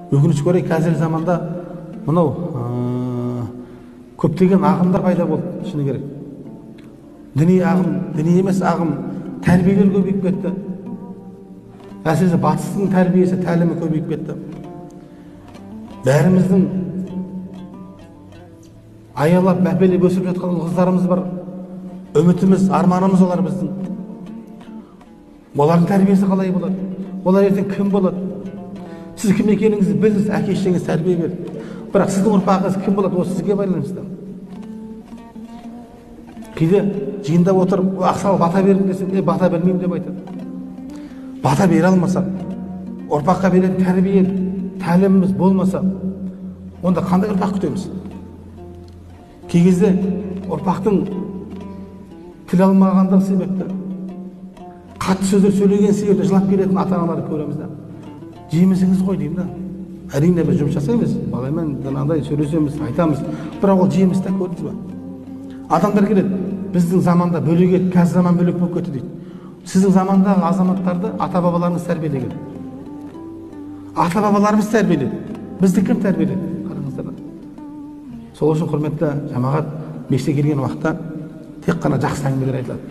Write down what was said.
Өкінішке орай, қазіргі заманда мынау көптеген ағымдар пайда болды, шыны керек. Діни ағым, діни емес ағым, тәрбиелер көбейіп кетті. Әсіресе батыстың тәрбиесі, тәлімі көбейіп кетті. Бәріміздің аялап, мәпелеп өсіріп жатқан ұл қыздарымыз бар. Үмітіміз, арманымыз олар біздің. Олардың тәрбиесі қалай болады? Олар ертең кім болады? Сіз кім екеніңізді біліңіз, әке шешеңіз тәрбие берді. Бірақ сіздің ұрпағыңыз кім болады, ол сізге байланысты. Кейде жиында отырып, ақсақал бата бердім десем, бата бермеймін деп айтады. Бата бере алмасақ, ұрпаққа беретін тәрбие, тәліміміз болмаса, онда қандай ұрпақ күтеміз? Кей кезде ұрпақтың тіл алмағандығы себепті, қатты сөздер сөйлеген себепті жылап келетін ата-аналарды көреміз да. Жемісіңіз ғой деймін да. Әрине біз жұмыс жасаймыз, баламен жаңағыдай сөйлесеміз, айтамыз, бірақ ол жеміс та, көрдіңіз ба? Адамдар келеді, біздің заманда бөлек еді, қазір заман бөлек болып кетті дейді. Сіздің замандағы азаматтарды ата-бабаларыңыз тәрбиелеген. Ата-бабаларымыз тәрбиеледі. Бізді кім тәрбиеледі? Қараңыздар. Сол үшін, құрметті жамағат, мешітке келген уақытта тек қана жақсы әңгімелер айтылады.